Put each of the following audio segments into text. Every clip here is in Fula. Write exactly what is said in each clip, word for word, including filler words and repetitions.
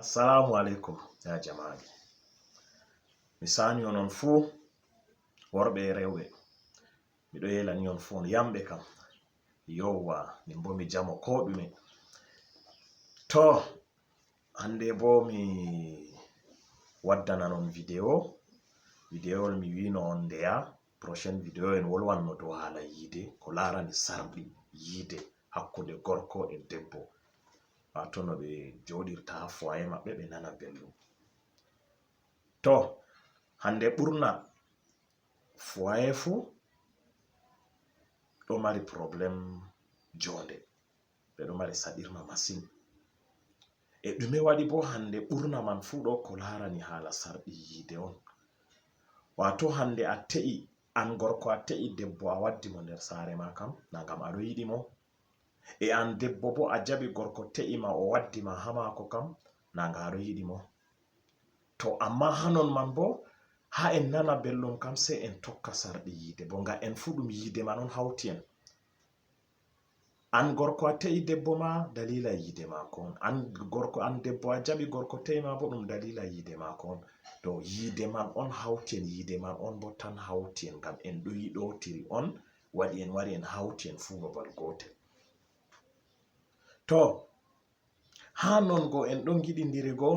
Assalamu aleykum, ya jamaaji. Mi saani onon fuu, worɓe e rewɓe. Miɗo yeelani on fuu on yamɓe kam. Yowwa, min bo mi jamo koo ɗume. To, hannde bo mi waddanan on video. Video on mi wiino on ndeya. Prochaine video en wolwanno dow haala yiide, ko laarani sarɗi yiide hakkunde gorko e debbo. Waato no ɓe jooɗirta haa foyer maɓɓe, ɓe nana belɗum. To, hannde ɓurna foyer fuu ɗo mari problème joonde. Ɓe ɗo mari saɗirma masin. E ɗume waɗi bo hannde ɓurna man fuu ɗo ko laarani haala sarɗi yiide on? Waato hannde a te'i, an gorko a te'i debbo a waddi mo nder saare ma kam, na ngam a ɗo yiɗi mo? E an debbo bo a jaɓi gorko te'i ma o waddi ma haa maako kam, na ngam a ɗo yiɗi mo? To, ammaa haa non man bo, haa en nana belɗum kam, sey en tokka sarɗi yiide bo, ngam en fuu ɗum yiide man on hawti en. An gorko a te'i debbo ma, daliila yiide maako on. An gorko, an debbo a jaɓi gorko te'i ma bo, ɗum daliila yiide maako on. To, yiide man on hawti en, yiide man on bo tan hawti en, ngam en ɗo yiɗotiri on, waɗi en wari en hawti en fuu babal gootel. To, haa non go en ɗon ngiɗindiri go,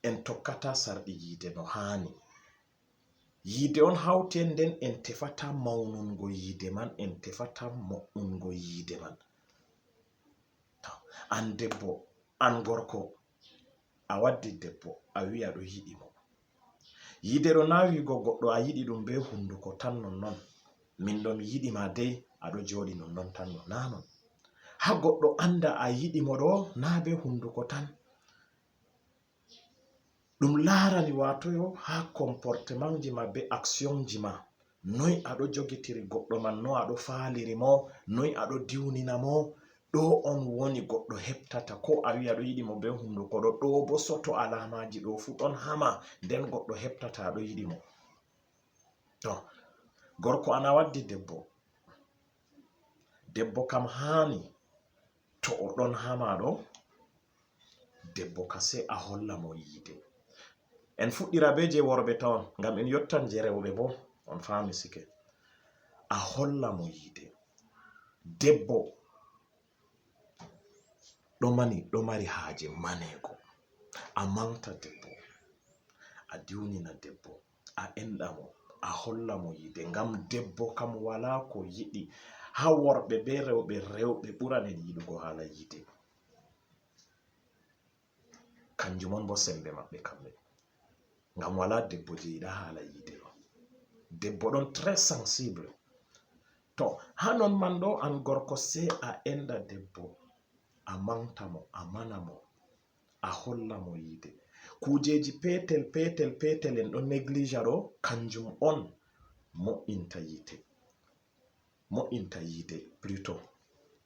en tokkata sarɗi yiide no haani. Yiide on hawti en, nden en tefata mawnungo yiide man, en tefata mo'ungo yiide man. To, an debbo, an gorko, a waddi debbo, a wi'i a ɗo yiɗi mo. Yiide ɗo naa wi'ugo goɗɗo a yiɗi ɗum bee hunduko tan nonnon. Min ɗo mi yiɗi ma dey, a ɗo jooɗi nonnon tan no, naa non. Haa goɗɗo annda a yiɗi mo ɗo, naa bee hunduko tan. Ɗum laarani waato yo haa comportementji ma bee actionji ma. Noy a ɗo jogitiri goɗɗo man, no a ɗo faaliri mo, noy a ɗo diwnina mo. Ɗo on woni goɗɗo heɓtata, ko a wi'a ɗo yiɗi mo bee hunduko ɗo, ɗo bo soto alaamaaji ɗo fuu ɗon haa ma, nden goɗɗo heɓtata a ɗo yiɗi mo. To, gorko an a waddi debbo. Debbo kam haani to o ɗon haa ma ɗo, debbo ka sey a holla mo yiide. En fuɗɗira bee jey worɓe tawon, ngam en yottan jey rewɓe bo, on faami sike. A holla mo yiide. Debbo ɗo mani, ɗo mari haaje maneego. A maŋgta debbo, a diwnina debbo, a enɗa mo, a holla mo yiide. Ngam debbo kam walaa ko yiɗi. Haa worɓe bee rewɓe, rewɓe ɓuran en yiɗugo haala yiide. Kanjum on bo semmbe maɓɓe kamɓe. Ngam walaa debbo jey yiɗaa haala yiide ɗo. Debbo ɗon très sensible. To, haa non man ɗo, an gorko sey a enɗa debbo, a maŋgta mo, a mana mo, a holla mo yiide. Kuujeeji peetel, peetel, peetel en ɗon négligea ɗo, kanjum on mo'inta yiite. Mo'inta yiide, plutôt.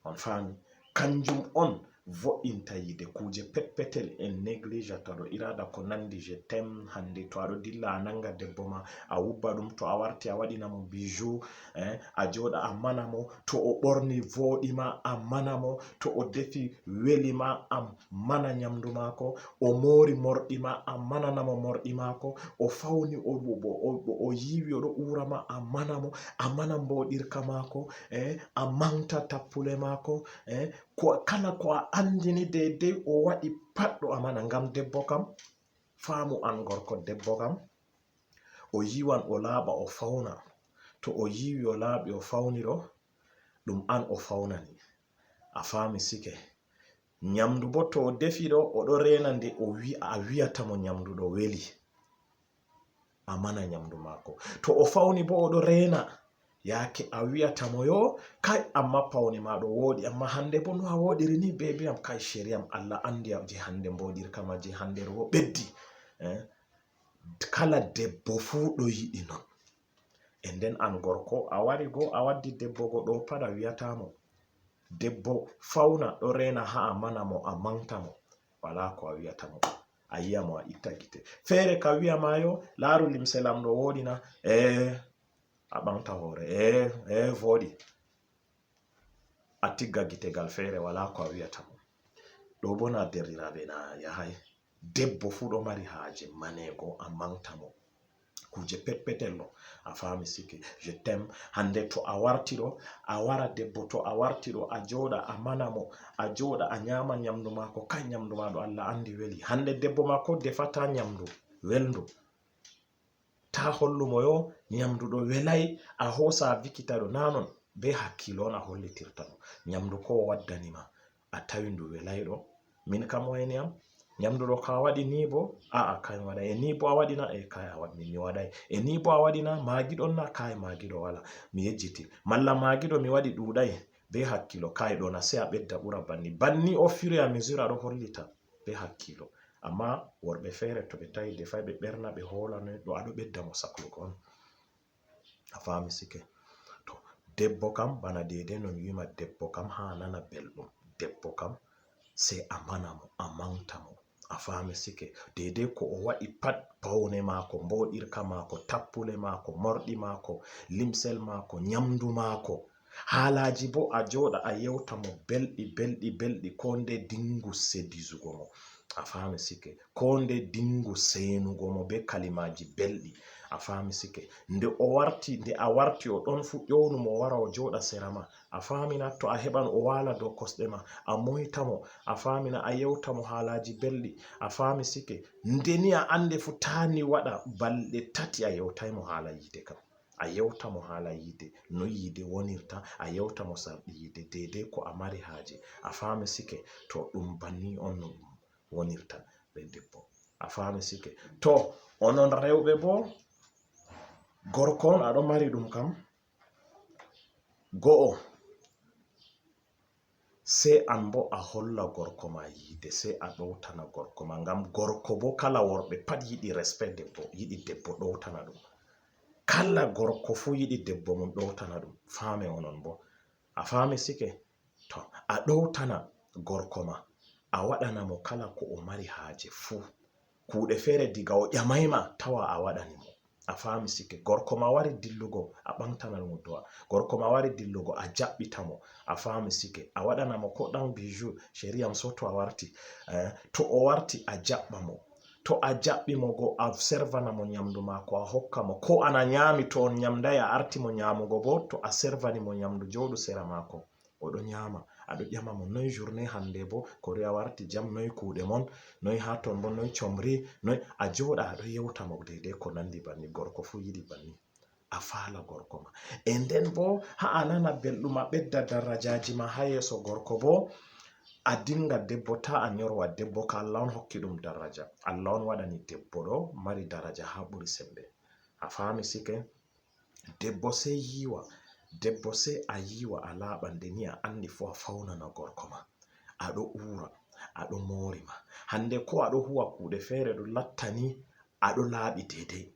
On faami? Kanjum on vo'inta yiide. Kuuje peppetel en négligea ta ɗo, iraada ko nandi je t'aime hannde. To a ɗo dilla, a nanga debbo ma, a wubba ɗum. To a warti, a waɗina mo bijou, eh, a jooɗa, a mana mo. To o ɓorni, vooɗi ma, a mana mo. To o defi, weli ma, a mana nyamdu maako. O moori morɗi ma, a manana mo morɗi maako. O fawni, o, o, o, o, o yiiwi, o ɗo uura ma, a mana mo. A mana mbooɗirka maako, eh, a maŋgta tappule maako, eh, ko, kala ko a anndini deydey o waɗi pat ɗo a mana. Ngam debbo kam, faamu an gorko, debbo kam, o yiiwan, o laaɓa, o fawna. To o yiiwi, o laaɓi, o fawni ɗo, ɗum an o fawnani. A faami sike? Nyamdu bo to o defi ɗo, o ɗo reena nde o wi-, a wi'ata mo nyamdu ɗo weli. A mana nyamdu maako. To o fawni bo, o ɗo reena. Yaake a wi'ata mo, "Yo, kay, amma pawne ma ɗo wooɗi, amma hannde bo no a wooɗiri ni, bebi am, kay, chéri am, Allah anndi a je hannde mbooɗirka ma, je hannde ɗo ɓeddi." Eh? Kala debbo fuu ɗo yiɗi non. E nden an gorko, a wari go, a waddi debbo go ɗo pat, a wi'ata mo. Debbo fawna, ɗo reena, haa a mana mo, a maŋgta mo. Walaa ko a wi'ata mo. A yi'a mo, a itta gite. Feere ka wi'a ma, "Yo, laaru limse lam ɗo wooɗi na?" Ee, a ɓaŋgta hoore. Ee, ee, vooɗi. A tigga gite gal feere, walaa ko a wi'ata mo. Ɗo bo na derɗiraaɓe na yahay. Debbo fuu ɗo mari haaje maneego, a maŋgta mo. Kuuje petpetel ɗo, a faami sike. Je t'aime. Hannde to a warti ɗo, a wara debbo, to a warti ɗo, a jooɗa, a mana mo, a jooɗa, a nyaama nyamndu maako, kay nyamndu maa ɗo Allah anndi weli. Hannde debbo maa ko defata nyamndu welndu. Ta hollu mo yo nyamdu ɗo welay, a hoosa a vikita ɗo. Na non, be hakkiilo on a hollitirta mo. Nyamdu ko o waddani ma, a tawi ndu welay ɗo. Min kam wayni am, nyamdu ɗo ka waɗi ni bo, a'a, kay mi waɗay. E ni bo a waɗi na? E kay a waɗi, mi, mi waɗay. E ni bo a waɗi na? Maagi ɗon na? Kay maagi ɗo wala. Mi yejjiti. Malla maagi ɗo mi waɗi ɗuuɗay. Be hakkiilo, kay ɗo na? Sey a ɓedda ɓura banni. Banni au fur et à mesure a ɗo hollita be hakkiilo. Amma worɓe feere to ɓe tawi defay ɓe ɓerna, ɓe hoola noy ɗo, a ɗo ɓedda mo saklugo on. A faami sike? To debbo kam, bana deydey no mi wi'ma, debbo kam haa nana belɗum. Debbo kam sey a mana mo, a maŋgta mo. A faami sike? Deydey ko o waɗi pat, pawne maako, mbooɗirka maako, tappule maako, morɗi maako, limsel maako, nyamdu maako. Haalaaji bo a jooɗa a yewta mo belɗi, belɗi, belɗi, koo nde dingu sedizugo mo. A faami sike? Koo nde dingu seynugo mo be kalimaaji belɗi. A faami sike? Nde o warti, nde a warti o ɗon fu, ƴownu mo o wara o jooɗa sera ma. A faami na? To a heɓan o waala dow kosɗe ma, a moyta mo. A faami na? A yewta mo haalaaji belɗi. A faami sike? Nde ni a annde fu, taa ni waɗa balɗe tati a yewtay mo haala yiide kam. A yewta mo haala yiide, no yiide wonirta, a yewta mo sarɗi yiide, deydey ko a mari haaje. A faami sike? To ɗum banni on no ɗum wonirta be debbo. A faami sike? To onon rewɓe bo, gorko on a ɗo mari ɗum kam, go'o, sey an bo a holla gorko ma yiide, sey a ɗowtana gorko ma. Ngam gorko bo, kala worɓe pat yiɗi respect debbo, yiɗi debbo ɗowtana ɗum. Kala gorko fuu yiɗi debbo mum ɗowtana ɗum. Faame onon bo. A faami sike? To a ɗowtana gorko ma, a waɗana mo kala ko o mari haaje fuu. Kuuɗe feere diga o ƴamay ma, tawa a waɗani mo. A faami sike? Gorko ma wari dillugo, a ɓaŋgtanan mo do'a. Gorko ma wari dillugo, a jaɓɓita mo. A faami sike? A waɗana mo ko ɗan bijou, chéri am, so to a warti. Eh, to o warti, a jaɓɓa mo. To a jaɓɓi mo go, a servana mo nyamdu maako, a hokka mo. Ko an a nyaami, to on nyamday, a arti mo nyaamugo bo, to a servani mo nyamdu, jooɗu sera maako. O ɗo nyaama, a ɗo ƴama mo, noy journée hannde bo, kori a warti jam, noy kuuɗe mon, noy haa ton bo, noy comri, noy, a jooɗa, a ɗo yewta mo deydey ko nanndi banni, gorko fuu yiɗi banni. A faala gorko ma. E nden bo, haa a nana belɗum, a ɓedda darajaaji ma haa yeeso gorko bo, a diŋga debbo, taa a nyorwa debbo, ka Allah on hokki ɗum daraja. Allah on waɗani debbo ɗo mari daraja haa ɓuri sembe. A faami sike? Debbo sey yiiwa, debbo sey a yiiwa, a laaɓa, nde ni a anni fuu a fawnana gorko ma. A ɗo uura, a ɗo moori ma. Hannde ko a ɗo huwa kuuɗe feere ɗo lattani a ɗo laaɓi deydey.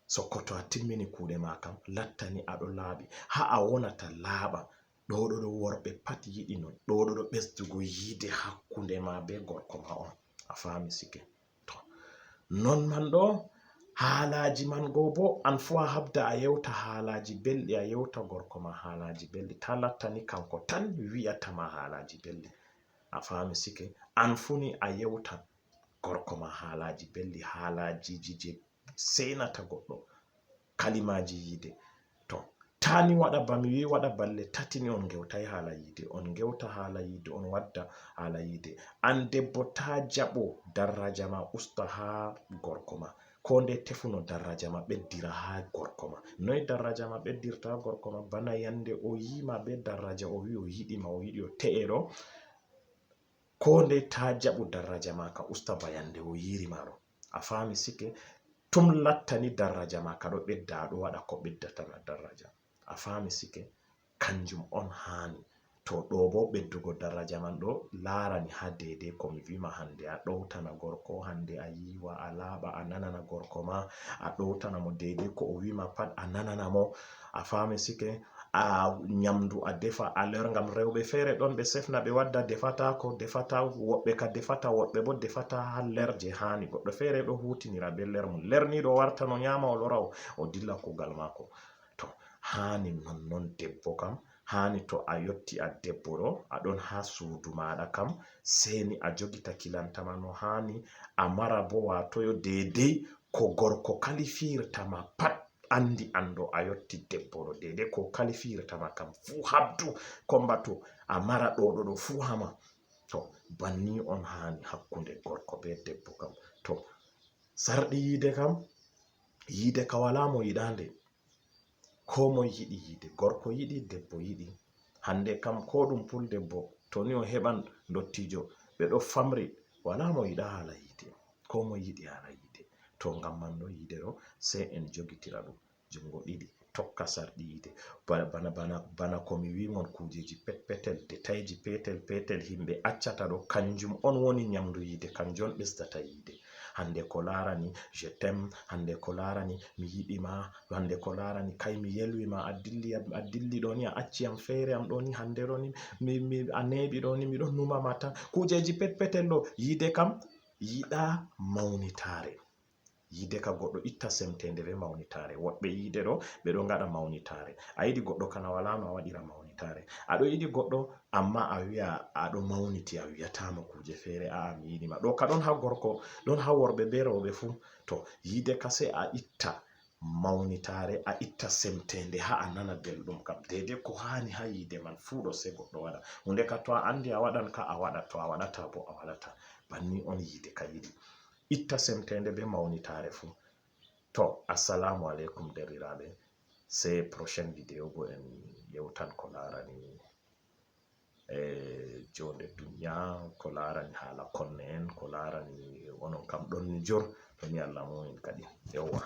Sokkoto a timmini kuuɗe ma kam, lattani a ɗo laaɓi. Haa a wonata laaɓa. Ɗo ɗo ɗo worɓe pat yiɗi non. Ɗo ɗo ɗo ɓesdugo yiide hakkunde ma be gorko ma on. A faami sike? To, non man ɗo, haalaaji man go bo, an fuu a habda a yewta haalaaji belɗi, a yewta gorko ma haalaaji belɗi. Taa lattani kanko tan wi'ata ma haalaaji belɗi. A faami sike? An fuu ni a yewta gorko ma haalaaji belɗi, haalaajiji je seenata goɗɗo, kalimaaji yiide. To, taa ni waɗa ba mi wi'i, waɗa balɗe tati ni on ngewtay haala yiide, on ngewta haala yiide, on wadda haala yiide. An debbo, taa jaɓo darraja ma usta haa gorko ma. Koo nde tefuno darraja ma ɓeddira haa gorko ma. Noy darraja ma ɓeddirta haa gorko ma? Bana yande o yi'i ma be darraja, o wi'i o yiɗi ma, o yiɗi o te'e ɗo. Koo nde taa jaɓu darraja ma ka usta ba yande o yi'iri ma ɗo. A faami sike? Tum lattani darraja ma ka ɗo ɓedda, a ɗo waɗa ko ɓeddata ma darraja. A faami sike? Kanjum on haani. To ɗo bo ɓeddugo darraja man ɗo laarani haa deydey ko mi wi'i ma hannde, a ɗowtana gorko, hannde a yiiwa, a laaɓa, a nanana gorko ma, a ɗowtana mo deydey ko o wi'i ma pat, a nanana mo. A faami sike? A nyamdu a defa à l'heure, ngam rewɓe feere ɗon ɓe sefna, ɓe wadda defataako, defata, woɓɓe ka defata, woɓɓe bo defata haa l'heure je haani. Goɗɗo feere ɗo huutinira be l'heure mum. L'heure ni ɗo warta no nyaama, o lora, o, o dilla kuugal maako. To, haani non non debbo kam, Haani to a yotti a debbo ɗo, a ɗon haa suudu maaɗa kam, sey ni a jogita kilanta ma no haani, a mara boo waatoyo deydey ko gorko kalifirta ma pat. Anndi an ɗo a yotti debbo ɗo, deydey ko kalifirta ma kam fuu habdu, kombatu a mara ɗo ɗo ɗo fuu haa ma. To, banni on haani hakkunde gorko bee debbo kam. To, sarɗi yiide kam, yiide ka walaa mo yiɗaande. Koo moy yiɗi yiide, gorko yiɗi, debbo yiɗi. Hannde kam koo ɗum puldebbo, to ni o heɓan ndottiijo, ɓe ɗo famri, walaa mo yiɗaa haala yiide. Koo moy yiɗi haala yiide. To ngam man ɗo yiide ɗo, sey en jogitira ɗum junngo ɗiɗi, tokka sarɗi yiide. Ba-, bana, bana, bana ko mi wi'i mon kuujeeji pet-, petel, detayji petel-petel yimɓe accata ɗo, kanjum on woni nyamndu yiide, kanjum on ɓesdata yiide. Hannde ko laarani je t'aime, hannde ko laarani mi yiɗi ma, hannde ko laarani kay mi yelwi ma, a dilli, a dilli ɗo ni a acci am feere am ɗo ni, hannde ɗo ni mi, mi, a neeɓi ɗo ni, mi ɗon numa ma tan. Kuujeeji pet-, petel ɗo, yiide kam yiɗaa mawnitaare. Yiide ka goɗɗo itta semteende bee mawnitaare. Woɗɓe yiide ɗo, ɓe ɗo ngaɗa mawnitaare. A yiɗi goɗɗo kana walaa no a waɗira mawnitaare. A ɗo yiɗi goɗɗo, ammaa a wi'a a ɗo mawniti, a wi'ataa mo kuuje feere, a'a, mi yiɗi ma. Ɗo ka ɗon haa gorko, ɗon haa worɓe bee rewɓe fuu. To, yiide ka sey a itta mawnitaare, a itta semteende haa a nana belɗum kam. Deydey ko haani haa yiide man fuu ɗo sey goɗɗo waɗa. Huunde ka to a anndi a waɗan ka, a waɗa, to a waɗataa boo a waɗataa. Banni on yiide ka yiɗi. Itta semteende bee mawnitaare fuu. To, assalaamu aleykum, deerɗiraaɓe. Sey prochaine vidéo boo en yewtan ko laarani, e, joonde duniya, ko laarani haala konne'en, ko laarani onon kam ɗon jur, to ni Allah muumin kadi. Yewwa.